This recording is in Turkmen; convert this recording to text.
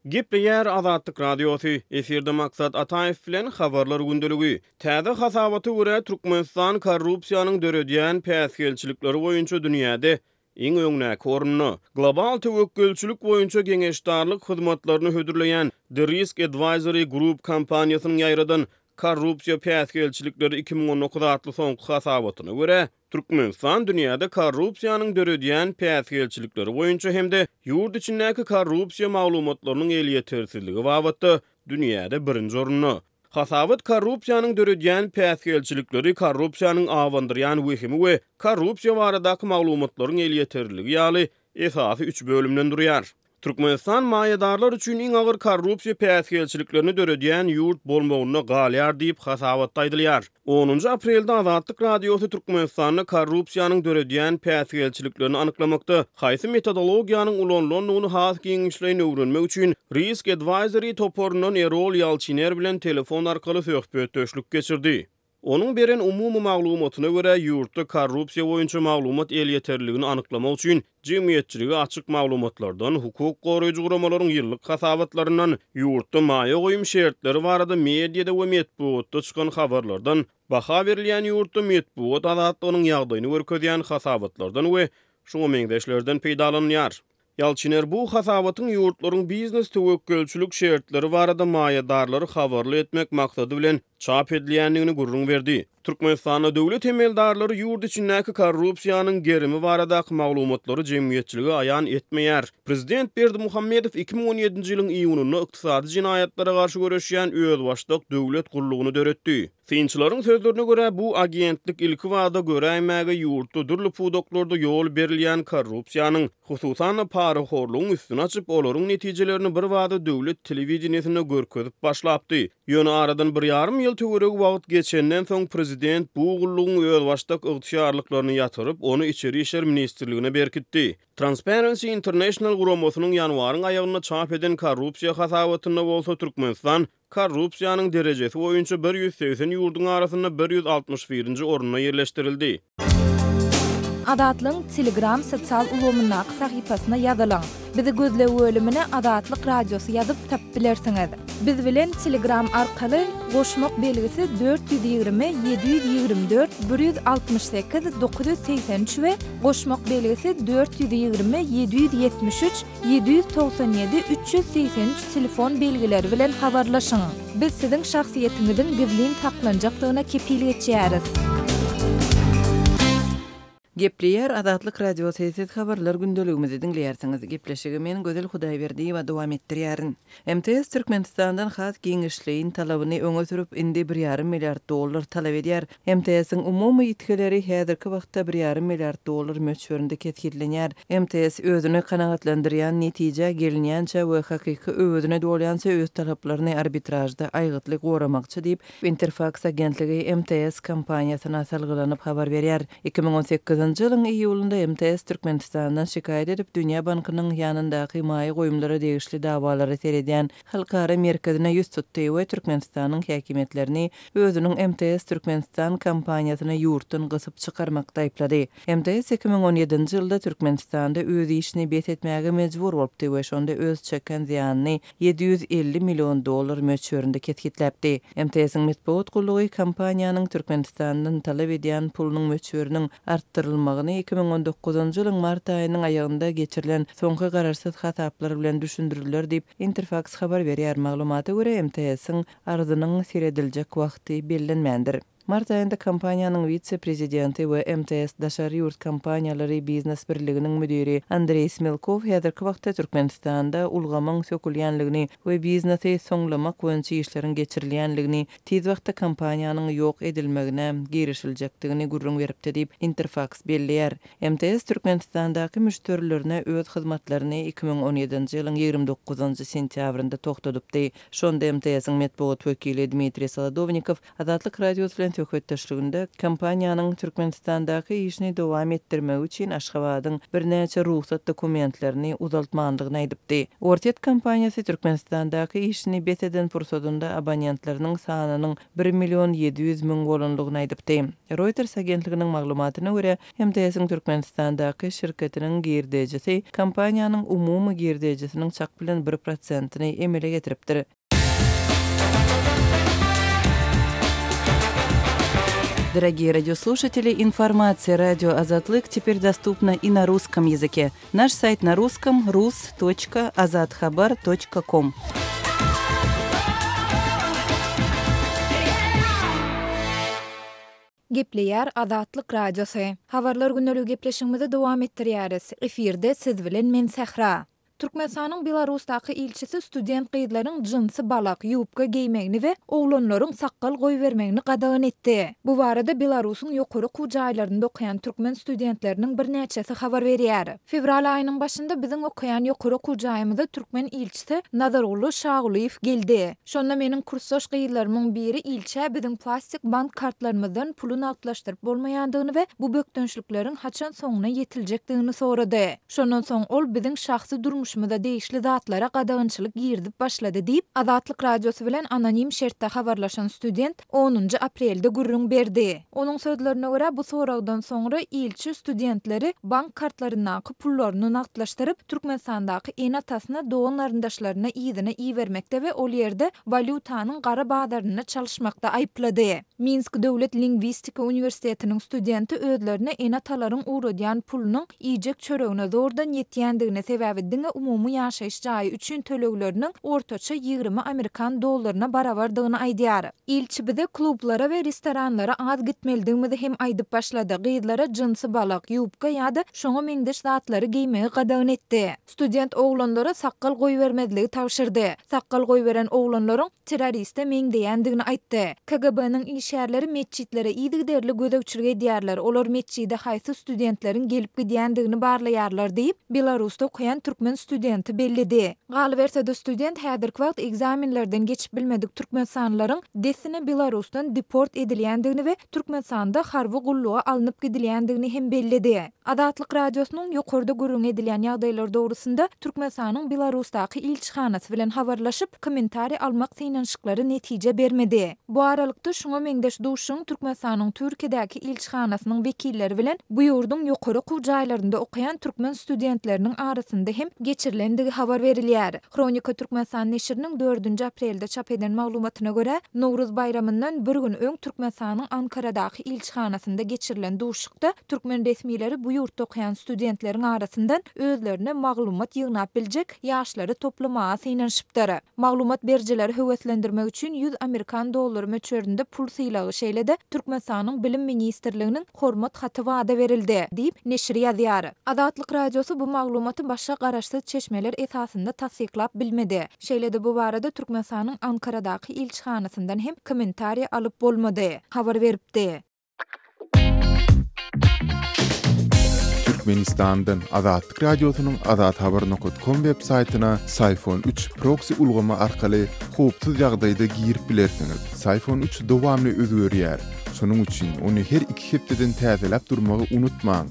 Gepleýär Azatlyk Radiosy, efirde Maksat Ataýew bilen Habarlar gündeligi. Täze hasabata görä, Türkmenistan korrupsiýanyň döredýän päsgelçilikleri boýunça dünýäde iň öňdäki orunda. Global töwekgelçilik boýunça geňeşdarlyk hyzmatlaryny hödürleýän The Risk Advisory Group kompaniýasynyň ýaýradan Korrupsiýa päsgelçilikleri 2019 atly soňky hasabatyna görä, Türkmenistan dünýäde korrupsiýanyň döredýän päsgelçilikleri boýunça hem-de ýurt içindäki korrupsiýa maglumatlarynyň elýetersizligi babatda dünýäde birinji orunda. Hasabat korrupsiýanyň döredýän päsgelçilikleri, korrupsiýanyň abandyrýan wehimi we korrupsiýa baradaky maglumatlaryň elýeterliligi ýaly esasy üç bölümden durýar. Türkmenistan maýadarlar üçin iň agyr korrupsiýa päsgelçiliklerini döredýän ýurt bolmagynda galýar diýip, hasabatda aýdylýar. Onunjy aprelde Azatlyk Radiosy Türkmenistanda korrupsiýanyň döredýän päsgelçiliklerini anyklamakda haýsy metodologiýanyň ulanylandygyny has giňişleýin öwrenmek üçin Risk Advisory toparyndan Erol Ýalçiner bilen telefon arkaly söhbetdeşlik geçirdi. Onuň beren umumy maglumatyna görä, ýurtda korrupsiýa boýunça maglumat elýeterliligini anyklamak üçin jemgyýetçilige açyk maglumatlardan, hukuk goraýjy guramalaryň ýyllyk hasabatlaryndan, ýurtda maýa goýum şertleri barada mediada we metbugatda çykan habarlardan, baha berilýän ýurtda metbugat azatlygynyň ýagdaýyny görkezýän hasabatlardan we şuňa meňzeşlerden peýdalanylýar. Ýalçyner bu hasabatyň ýurtlaryň biznes töwekgelçilik şertleri barada maýadarlary habarly etmek maksady bilen çap edilýändigini gürrüň berdi. Türkmenistanda döwlet emeldarlary ýurt içindäki korrupsiýanyň gerimi baradaky maglumatlary jemgyýetçilige aýan etmeýär. Prezident Berdimuhamedow 2017-nji ýylyň iýunynda ykdysady jenaýatlara garşy göreşýän özbaşdak döwlet gullugyny döretdi. Synçylaryň sözlerine görä, bu agentlik ilkibada göräýmäge ýurtda dürli pudaklarda ýol berilýän korrupsiýanyň, hususan-da parahorlugyň üstüni açyp, olaryň netijelerini birbada döwlet telewideniýesinde görkezip başlapdy. Ýöne aradan bir ýarym ýyl töweregi wagt geçenden soň, prezident bu gullugyň özbaşdak ygtyýarlyklaryny ýatyryp, ony Içeri işler ministrligine berkitdi. Transparency International guramasynyň ýanwaryň aýagynda çap eden korrupsiýa hasabatynda bolsa Türkmenistan Korrupsiýanyň derejesi boýunça 180 ýurduň arasynda 161-nji orunda ýerleşdirildi. Azatlygyň Telegram sosial ulgamyndaky sahypasyna ýazylyň. Bizi gözleg bölümine Azatlyk Radiosy ýazyp tapyp bilersiňiz. Biz bilen Telegram arkaly goşmak belgisi 420 724 168 983 we goşmak belgisi 420 773 797 383 telefon belgileri bilen habarlaşyň. Biz siziň şahsyýetiňiziň gizlin saklanjakdygyna kepil geçýäris. Gepleýär Azatlyk Radiosy, siz habarlar gündeligimizi diňleýärsiňiz. Gepleşigi men Gözel Hudaýberdiýewa dowam etdirýärin. MTS Türkmenistandan has giňişleýin talabyny öňe sürüp, indi bir ýarym milliard dollar talap edýär. MTS-iň umumy ýitgileri häzirki wagtda bir ýarym milliard dollar möçberinde kesgitlenýär. MTS özüni kanagatlandyrýan netijä gelinýänçä we hakyky öwezine dolýança öz talaplaryny arbitražda aýgytly goramakçy diýip, Interfaks agentligi MTS kompaniýasyna salgylanyp habar berýär. 2018-nji ýylyň iýulynda MTS Türkmenistandan şikaýat edip, Dünýä bankynyň ýanyndaky maýa goýumlara degişli dawalara seredýän halkara merkezine ýüz tutdy we Türkmenistanyň häkimiýetlerini özüniň MTS Türkmenistan kompaniýasyny ýurtdan gysyp çykarmakda aýyplady. MTS 2017-nji ýylda Türkmenistanda öz işini bes etmäge mejbur bolupdy we şonda öz çeken zyýanyny 750 million dollar möçberinde kesgitläpdi. MTS-iň metbugat gullugy kompaniýanyň Türkmenistandan talap edýän pulunyň möçberiniň artdyrylmagyny 2019-njy ýylyň mart aýynyň aýagynda geçirilen soňky garaşsyz hasaplar bilen düşündiriler diýip, Interfaks habar berýär. Maglumata görä, MTS-iň arzynyň serediljek wagty bellenmändir. Mart aýynda kompaniýanyň wise-prezidenti we MTS daşary ýurt kompaniýalary biznes birliginiň müdiri Andreý Smelkow häzirki wagtda Türkmenistanda ulgamyň sökülýänligini we biznesi soňlamak boýunça işleriň geçirilýänligini, tiz wagtda kompaniýanyň ýok edilmegine girişiljekdigini gürrüň beripdi diýip, Interfaks belleýär. MTS Türkmenistandaky müşderilerine öz hyzmatlaryny 2017-nji ýylyň 29-njy sentýabrynda togtadypdy. Şonda MTS-iň metbugat wekili Dmitriý Solodownikow Azatlyk Radiosy bilen. söhbetdeşliginde kompaniýanyň Türkmenistandaky işini dowam etdirmegi üçin Aşgabadyň birnäçe rugsat dokumentlerini uzaltmandygyny aýdypdy. Orsýet kompaniýasy Türkmenistandaky işini bes eden pursadynda abonentleriniň sanynyň bir million 700 mün bolandygyny aýdypdy. Reuters agentliginiň maglumatyna görä, MTS-iň Türkmenistandaky şirketiniň girdejisi kompaniýanyň umumy girdejisiniň çak bilen bir prosentini emele getiripdir. Дорогие радиослушатели, информация радио Азатлык теперь доступна и на русском языке. Наш сайт на русском rus.azathabar.com. Gepleýär Azatlyk Radiosy. Habarlar gündeligi gepleşigimizi dowam etdirýäris. Efirde siz bilen men Sähra. Türkmenistanyň Belarusdaky ilçisi student gyzlaryň jynsy balak, ýubka geýmegini we oglanlaryň sakgal goýbermegini gadagan etdi. Bu barada Belarusyň ýokary okuw jaýlarynda okaýan türkmen studentleriniň birnäçesi habar berýär. Fewral aýynyň başynda biziň okaýan ýokary okuw jaýymyza türkmen ilçisi Nazarguly Şagulyýew geldi. Şonda meniň kursdaş gyzlarymyň biri ilçä biziň plastik bank kartlarymyzdan puly nagtlaşdyryp bolmaýandygyny we bu bökdençlikleriň haçan soňuna ýetiljekdigini sorady. Şondan soň ol biziň şahsy durmuşymyza degişli zatlara gadagançylyk girizip başlady diýip, Azatlyk Radiosy bilen anonim şertde habarlaşan student onunjy aprelde gürrüň berdi. Onuň sözlerine görä, bu soragdan soňra ilçi studentleri bank kartlaryndaky pullaryny nagtlaşdyryp, Türkmenistandaky ene-atasyna, dogan-garyndaşlaryna yzyna ibermekde we ol ýerde walýutanyň gara bazarynda çalyşmakda aýyplady. Minsk döwlet lingwistika uniwersitetiniň studenti özlerine ene-atalaryň ugradýan pulunyň iýjek çöregine zordan ýetýändigini, sebäbi diňe umumy ýaşaýyş jaýy üçin tölegleriniň ortaça 20 amerikan dollaryna barabardygyny aýdýar. Ilçi bize klublara we restoranlara az gitmelidigimizi hem aýdyp başlady, gyzlara jynsy balak, ýubka ýa-da şoňa meňzeş zatlary geýmegi gadagan etdi. Student oglanlara sakgal goýbermezligi tabşyrdy. Sakgal goýberen oglanlaryň terroriste meňzeýändigini aýtdy. KGB-niň işgärleri metjitlere yzygiderli gözegçilik edýärler, olar metjide haýsy studentleriň gelip gidýändigini barlaýarlar diýip, Belarusda okaýan türkmen studenti belledi. Galyberse-de, student häzirki wagt ekzamenlerden geçip bilmedik türkmenistanlylaryň dessine Belarusdan deport edilýändigini we Türkmenistanda harby gulluga alnyp gidilýändigini hem belledi. Azatlyk Radiosynyň ýokarda gürrüňi edilýän ýagdaýlar dogrusynda Türkmenistanyň Belarusdaky ilçihanasy bilen habarlaşyp, kommentariý almak synanyşyklary netije bermedi. Bu aralykda, şuňa meňzeş duşuşygyň Türkmenistanyň Türkiýedäki ilçihanasynyň wekilleri bilen bu ýurduň ýokary okuw jaýlarynda okaýan türkmen studentleriniň arasynda hem geçirilendigi habar berilýär. Hronika Türkmenistan neşiriniň dördünji aprelde çap eden maglumatyna görä, Nowruz baýramyndan bir gün öň Türkmenistanyň Ankaradaky ilçihanasynda geçirilen duşuşykda Türkmen resmileri bu ýurtda okaýan studentleriň arasyndan özlerine maglumat ýygnap biljek ýaşlary toplamaga synanyşypdyr. Maglumat berijileri höweslendirmek üçin 100 amerikan dollary möçberinde pul sylagy, şeýle-de Türkmenistanyň Bilim ministrliginiň Hormat haty wada berildi, diýip, neşir ýazýar. Azatlyk Radiosy bu maglumaty başga garaşsyz çeşmeler esasynda tassyklap bilmedi. Şeýle-de bu barada Türkmenistanyň Ankaradaky ilçihanasyndan hem kommentariý alyp bolmady. Habar beripdi. Türkmenistandan Azatlyk Radiosynyň azathabar nokat kom web saýtyna Syfon 3 proksi ulgamy arkaly howpsuz ýagdaýda girip bilersiňiz. Syfon 3 dowamly özgerýär. Şonuň üçin ony her iki hepdeden täzeläp durmagy unutmaň.